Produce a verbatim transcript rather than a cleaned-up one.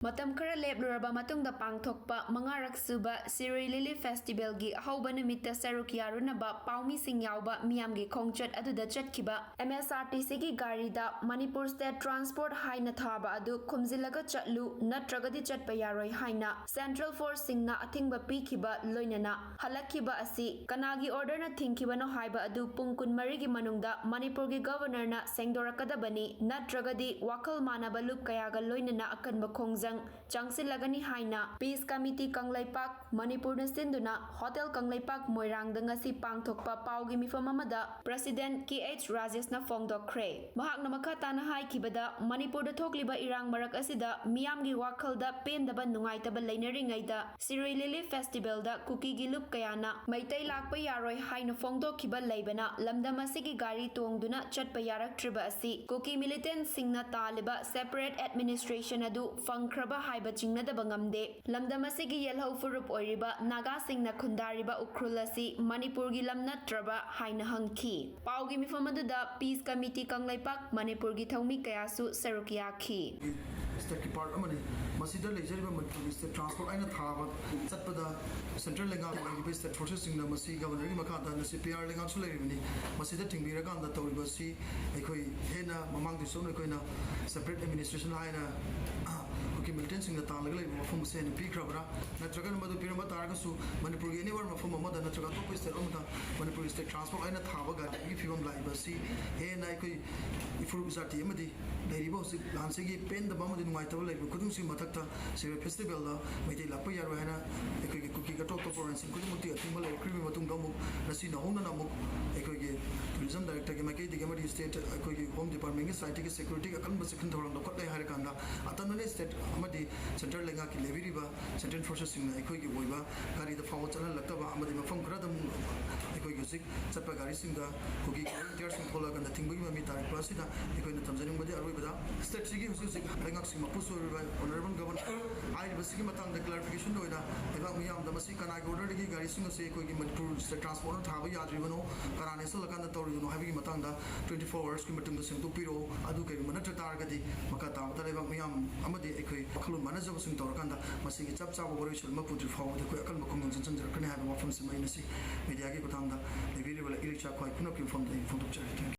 ꯃꯇꯝ ꯈꯔ ꯂꯦꯞꯂꯨꯔꯕ ꯃꯇꯨꯡꯗ ꯄꯥꯡꯊꯣꯛꯄ ꯃꯉꯥꯔꯛ ꯁꯨꯕ ꯁꯤꯔꯨꯏ ꯂꯤꯂꯤ ꯐꯦꯁꯇꯤꯚꯦꯜꯒꯤ ꯑꯍꯧꯕ ꯅꯨꯃꯤꯠꯇ ꯁꯔꯨꯛ ꯌꯥꯔꯨꯅꯕ ꯄꯥꯎꯃꯤꯁꯤꯡ ꯌꯥꯎꯕ ꯃꯤꯌꯥꯝꯒꯤ ꯈꯣꯡꯆꯠ ꯑꯗꯨꯗ ꯆꯠꯈꯤꯕ ꯑꯦꯝ ꯑꯦꯁ ꯑꯥꯔ ꯇꯤ ꯁꯤꯒꯤ ꯒꯥꯔꯤꯗ ꯃꯅꯤꯄꯨꯔ ꯁ꯭ꯇꯦꯠ ꯇ꯭ꯔꯥꯟꯁꯄꯣꯔꯠ ꯍꯥꯏꯅ ꯊꯥꯕ ꯑꯗꯨ ꯈꯨꯝꯖꯤꯜꯂꯒ ꯆꯠꯂꯨ, ꯅꯠꯇ꯭ꯔꯒꯗꯤ ꯆꯠꯄ ꯌꯥꯔꯣꯏ ꯍꯥꯏꯅ ꯁꯦꯟꯇ꯭ꯔꯦꯜ ꯐꯣꯔꯁꯁꯤꯡꯅ ꯑꯊꯤꯡꯕ ꯄꯤꯈꯤꯕ ꯂꯣꯏꯅꯅ ꯍꯜꯂꯛꯈꯤꯕ ꯑꯁꯤ ꯀꯅꯥꯒꯤ ꯑꯣꯔꯗꯔꯅ ꯊꯤꯡꯈꯤꯕꯅꯣ ꯍꯥꯏꯕ ꯑꯗꯨ ꯄꯨꯡ ꯀꯨꯟꯃꯔꯤꯒꯤ ꯃꯅꯨꯡꯗ ꯃꯅꯤꯄꯨꯔꯒꯤ ꯒꯚꯔꯅꯔꯅ ꯁꯦꯡꯗꯣꯔꯛꯀꯗꯕꯅꯤ, ꯅꯠꯇ꯭ꯔꯒꯗꯤ ꯋꯥꯈꯜ ꯃꯥꯟꯅꯕ ꯂꯨꯞ ꯀꯌꯥꯒ ꯂꯣꯏꯅꯅ ꯑꯀꯟꯕ ꯈꯣꯡꯖꯪ ꯆꯪꯁꯤꯜꯂꯒꯅꯤ ꯍꯥꯏꯅ ꯄꯤꯁ ꯀꯃꯤꯇꯤ ꯀꯪꯂꯩꯄꯥꯛ ꯃꯅꯤꯄꯨꯔꯅ ꯁꯤꯟꯗꯨꯅ ꯍꯣꯇꯦꯜ ꯀꯪꯂꯩꯄꯥꯛ ꯃꯣꯏꯔꯥꯡꯗ ꯉꯁꯤ ꯄꯥꯡꯊꯣꯛꯄ ꯄꯥꯎꯒꯤ ꯃꯤꯐꯝ ꯑꯃꯗ ꯄ꯭ꯔꯁꯤꯗꯦꯟꯠ ꯀꯦ ꯑꯩꯆ ꯔꯥꯖꯦꯁꯅ ꯐꯣꯡꯗꯣꯛꯈ꯭ꯔꯦ꯫ ꯃꯍꯥꯛꯅ ꯃꯈꯥ ꯇꯥꯅ ꯍꯥꯏꯈꯤꯕꯗ, ꯃꯅꯤꯄꯨꯔꯗ ꯊꯣꯛꯂꯤꯕ ꯏꯔꯥꯡ ꯃꯔꯛ ꯑꯁꯤꯗ ꯃꯤꯌꯥꯝꯒꯤ ꯋꯥꯈꯜꯗ ꯄꯦꯟꯗꯕ ꯅꯨꯡꯉꯥꯏꯇꯕ ꯂꯩꯅꯔꯤꯉꯩꯗ ꯁꯤꯔꯨꯏ ꯂꯤꯂꯤ ꯐꯦꯁꯇꯤꯚꯦꯜꯗ ꯀꯨꯀꯤꯒꯤ ꯂꯨꯞ ꯀꯌꯥꯅ ꯃꯩꯇꯩ ꯂꯥꯛꯄ ꯌꯥꯔꯣꯏ ꯍꯥꯏꯅ ꯐꯣꯡꯗꯣꯛꯈꯤꯕ ꯂꯩꯕꯅ ꯂꯝꯗꯝ ꯑꯁꯤꯒꯤ ꯒꯥꯔꯤ ꯇꯣꯡꯗꯨꯅ ꯆꯠꯄ ꯌꯥꯔꯛꯇ꯭ꯔꯤꯕ ꯑꯁꯤ ꯀꯨꯀꯤ ꯃꯤꯂꯤꯇꯦꯟꯠꯁꯤꯡꯅ ꯇꯥꯜꯂꯤꯕ ꯁꯦꯄꯔꯦꯠ ꯑꯦꯗꯃꯤꯅꯤꯁꯇ꯭ꯔꯦꯁꯟ ꯑꯗꯨ ꯐꯪꯈ꯭ꯔꯕ ꯍꯥꯏꯕ ꯆꯤꯡꯅꯗꯕ ꯉꯝꯗꯦ꯫ ꯂꯝꯗꯝ ꯑꯁꯤꯒꯤ ꯌꯦꯜꯍꯧ ꯐꯨꯔꯨꯞ ꯑꯣꯏꯔꯤꯕ ꯅꯥꯒꯥꯁꯤꯡꯅ ꯈꯨꯟꯗꯥꯔꯤꯕ ꯎꯈ꯭ꯔꯨꯜ ꯑꯁꯤ ꯃꯅꯤꯄꯨꯔꯒꯤ ꯂꯝ ꯅꯠꯇ꯭ꯔꯕ ꯍꯥꯏꯅ ꯍꯪꯈꯤ꯫ ꯄꯥꯎꯒꯤ ꯃꯤꯐꯝ ꯑꯗꯨꯗ ꯄꯤꯁ ꯀꯃꯤꯇꯤ ꯀꯪꯂꯩꯄꯥꯛ ꯃꯅꯤꯄꯨꯔꯒꯤ ꯊꯧꯃꯤ ꯀꯌꯥꯁꯨ ꯁꯔꯨꯛ ꯌꯥꯈꯤ꯫ ꯁ꯭ꯇꯦꯠꯀꯤ ꯄꯥꯔꯠ ꯑꯃꯅꯤ꯫ ꯃꯁꯤꯗ ꯂꯩꯖꯔꯤꯕ ꯃꯅꯤꯄꯨꯔꯒꯤ ꯁ꯭ꯇꯦꯠ ꯇ꯭ꯔꯥꯟꯁꯄꯣꯔꯠ ꯑꯩꯅ ꯊꯥꯕ ꯆꯠꯄꯗ ꯁꯦꯟꯇ꯭ꯔꯦꯜ ꯂꯩꯉꯥꯛ ꯑꯣꯏꯔꯤꯕ ꯁ꯭ꯇꯦꯠ ꯐꯣꯔꯁꯦꯁꯁꯤꯡꯅ ꯃꯁꯤ ꯒꯚꯔꯅꯔꯒꯤ ꯃꯈꯥꯗ ꯉꯁꯤ ꯄꯤ ꯑꯥꯔ ꯂꯩꯉꯥꯛꯁꯨ ꯂꯩꯔꯤꯕꯅꯤ꯫ ꯃꯁꯤꯗ ꯊꯤꯡꯕꯤꯔꯀꯥꯟꯗ ꯇꯧꯔꯤꯕ ꯑꯁꯤ ꯑꯩꯈꯣꯏ ꯍꯦꯟꯅ ꯃꯃꯥꯡꯗꯁꯨ ꯑꯩꯈꯣꯏꯅ ꯁꯦꯄꯔꯦꯠ ꯑꯦꯗꯃꯤꯅꯤꯁꯇ꯭ꯔꯦꯁꯟ ꯍꯥꯏꯅ ꯑꯩꯈꯣꯏꯒꯤ ꯃꯤꯂꯤꯇꯦꯟꯠꯁꯤꯡꯅ ꯇꯥꯜꯂꯒ ꯂꯩꯕ ꯃꯐꯝ ꯑꯁꯤ ꯍꯦꯟꯅ ꯄꯤꯈ꯭ꯔꯕ꯭ꯔꯥ, ꯅꯠꯇ꯭ꯔꯒꯅ ꯃꯗꯨ ꯄꯤꯔꯝꯕ ꯇꯥꯔꯒꯁꯨ ꯃꯅꯤꯄꯨꯔꯒꯤ ꯑꯦꯅꯤꯋꯦꯔ ꯃꯐꯝ ꯑꯃꯗ ꯅꯠꯇ꯭ꯔꯒ ꯑꯇꯣꯞꯄ ꯁ꯭ꯇꯦꯠ ꯑꯃꯗ ꯃꯅꯤꯄꯨꯔꯒꯤ ꯁ꯭ꯇꯦꯠ ꯇ꯭ꯔꯥꯟꯁꯄꯣꯔꯠ ꯍꯥꯏꯅ ꯊꯥꯕ ꯒꯥꯔꯤꯒꯤ ꯐꯤꯕꯝ ꯂꯥꯛꯏꯕ ꯑꯁꯤ ꯍꯦꯟꯅ ꯑꯩꯈꯣꯏ ꯏꯐꯨꯔꯨꯞ ꯖꯥꯇꯤ ꯑꯃꯗꯤ ꯂꯩꯔꯤꯕ ꯍꯧꯖꯤꯛ ꯂꯥꯟꯁꯤꯒꯤ ꯄꯦꯟꯗꯕ ꯑꯃꯗꯤ ꯅꯨꯡꯉꯥꯏꯇꯕ ꯂꯩꯔꯤꯕ ꯈꯨꯗꯤꯡꯁꯤꯒꯤ ꯃꯊꯛꯇ ꯁꯤꯔꯣꯏ ꯐꯦꯁꯇꯤꯚꯦꯜꯗ ꯃꯩꯇꯩ ꯂꯥꯛꯄ ꯌꯥꯔꯣꯏ ꯍꯥꯏꯅ ꯑꯩꯈꯣꯏꯒꯤ ꯀꯨꯀꯤꯒꯤ ꯑꯇꯣꯞ ꯑꯇꯣꯞꯄ ꯑꯣꯔꯒꯅꯥꯏꯖꯦꯁꯟ ꯈꯨꯗꯤꯡꯃꯛꯇꯤ ꯑꯊꯤꯡꯕ ꯂꯩꯔꯛꯈ꯭ꯔꯤꯕ ꯃꯇꯨꯡꯗ ꯑꯃꯨꯛ ꯉꯁꯤ ꯅꯧꯍꯧꯅꯅ ꯑꯃꯨꯛ ꯑꯩꯈꯣꯏꯒꯤ ꯇꯨꯔꯤꯖꯝ ꯗꯥꯏꯔꯦꯛꯇꯔꯒꯤ ꯃꯥꯏꯀꯩꯗꯒꯤ ꯑꯃꯗꯤ ꯁ꯭ꯇꯦꯠ ꯑꯩꯈꯣꯏꯒꯤ ꯍꯣꯝ ꯗꯤꯄꯥꯔꯠꯃꯦꯟꯒꯤ ꯁꯥꯏꯠꯇꯒꯤ ꯁꯦꯀ꯭ꯌꯨꯔꯤꯇꯤꯒꯤ ꯑꯀꯟꯕ ꯆꯦꯛꯁꯤꯟ ꯊꯧꯔꯥꯡ ꯂꯧꯈꯠꯂꯦ ꯍꯥꯏꯔꯀꯥꯟꯗ ꯑꯇꯝꯅꯅ ꯁ꯭ꯇꯦꯠ ꯑꯃꯗꯤ ꯁꯦꯟꯇ꯭ꯔꯦꯜ ꯂꯩꯉꯥꯛꯀꯤ ꯂꯩꯕꯤꯔꯤꯕ ꯁꯦꯟꯇ꯭ꯔꯦꯜ ꯐꯣꯔꯁꯦꯁꯁꯤꯡꯅ ꯑꯩꯈꯣꯏꯒꯤ ꯑꯣꯏꯕ ꯒꯥꯔꯤꯗ ꯐꯥꯎꯕ ꯆꯠꯍꯜꯂꯛꯇꯕ ꯑꯃꯗꯤ ꯃꯐꯝ ꯈꯔꯗ ꯑꯃꯨꯛ ꯑꯩꯈꯣꯏꯒꯤ ꯍꯧꯖꯤꯛ ꯆꯠꯄ ꯒꯥꯔꯤꯁꯤꯡꯗ ꯀꯨꯀꯤ ꯚꯣꯂꯨꯟꯇꯤꯌꯔꯁꯤꯡ ꯊꯣꯛꯂꯛꯑꯀꯥꯟꯗ ꯊꯤꯡꯕꯒꯤ ꯃꯃꯤ ꯇꯥꯔꯛꯄ ꯑꯁꯤꯗ ꯑꯩꯈꯣꯏꯅ ꯊꯝꯖꯅꯤꯡꯕꯗꯤ ꯑꯔꯣꯏꯕ ꯁ꯭ꯇꯦꯠꯁꯤꯒꯤ ꯍꯧꯖꯤꯛ ꯍꯧꯖꯤꯛ ꯂꯩꯉꯥꯛꯁꯤꯒꯤ ꯃꯄꯨꯁꯨ ꯑꯣꯏꯔꯤꯕ ꯑꯣꯅꯔꯦꯕꯜ ꯒꯕꯔꯅꯔ ꯍꯥꯏꯔꯤꯕꯁꯤꯒꯤ ꯃꯇꯥꯡꯗ ꯀ꯭ꯂꯥꯔꯤꯐꯤꯀꯦꯁꯟ ꯑꯣꯏꯅ ꯂꯩꯕꯥꯛ ꯃꯤꯌꯥꯝꯗ ꯃꯁꯤ ꯀꯅꯥꯒꯤ ꯑꯣꯔꯗꯔꯗꯒꯤ ꯒꯥꯔꯤꯁꯤꯡ ꯑꯁꯤ ꯑꯩꯈꯣꯏꯒꯤ ꯃꯅꯤꯄꯨꯔ ꯁ꯭ꯇꯦꯠ ꯇ꯭ꯔꯥꯟꯁꯄꯣꯔꯠꯅ ꯊꯥꯕ ꯌꯥꯗ꯭ꯔꯤꯕꯅꯣ, ꯀꯅꯥꯅ ꯌꯦꯠꯁꯜꯂꯀꯥꯟꯗ ꯇꯧꯔꯤꯕꯅꯣ ꯍꯥꯏꯕꯒꯤ ꯃꯇꯥꯡꯗ twenty four hoursꯀꯤ ꯃꯇꯨꯡꯗ ꯁꯦꯡꯗꯣꯛꯄꯤꯔꯛꯑꯣ꯫ ꯑꯗꯨ ꯀꯔꯤꯒꯨꯝꯕ ꯅꯠꯇ꯭ꯔ ꯇꯥꯔꯒꯗꯤ ꯃꯈꯥ ꯇꯥꯕꯗ ꯂꯩꯕꯥꯛ ꯃꯤꯌꯥꯝ ꯑꯃꯗꯤ ꯑꯩꯈꯣꯏ ꯋꯥꯈꯜꯂꯣꯟ ꯃꯥꯟꯅꯖꯕꯁꯤꯡ ꯇꯧꯔꯀꯥꯟꯗ ꯃꯁꯤꯒꯤ ꯆꯞ ꯆꯥꯕ ꯋꯥꯔꯣꯏꯁꯤꯟ ꯑꯃ ꯄꯨꯗ꯭ꯔꯤ ꯐꯥꯎꯕꯗ ꯑꯩꯈꯣꯏ ꯑꯀꯟꯕ ꯈꯣꯡꯖꯪ ꯆꯪꯁꯤꯟꯖꯔꯛꯀꯅꯤ ꯍꯥꯏꯕ ꯋꯥꯐꯝꯁꯤꯃ ꯑꯩ ꯉꯁꯤ ꯃꯦꯗꯤꯌꯥꯒꯤ ꯈꯨꯠꯊꯥꯡꯗ ꯂꯩꯕꯤꯔꯤꯕ ꯏꯔꯩꯆꯥ ꯈ꯭ꯋꯥꯏ ꯄꯨꯝꯅꯃꯛꯀꯤ ꯃꯐꯝꯗ ꯑꯩ ꯐꯣꯡꯗꯣꯛꯆꯔꯤ꯫ Thank you꯫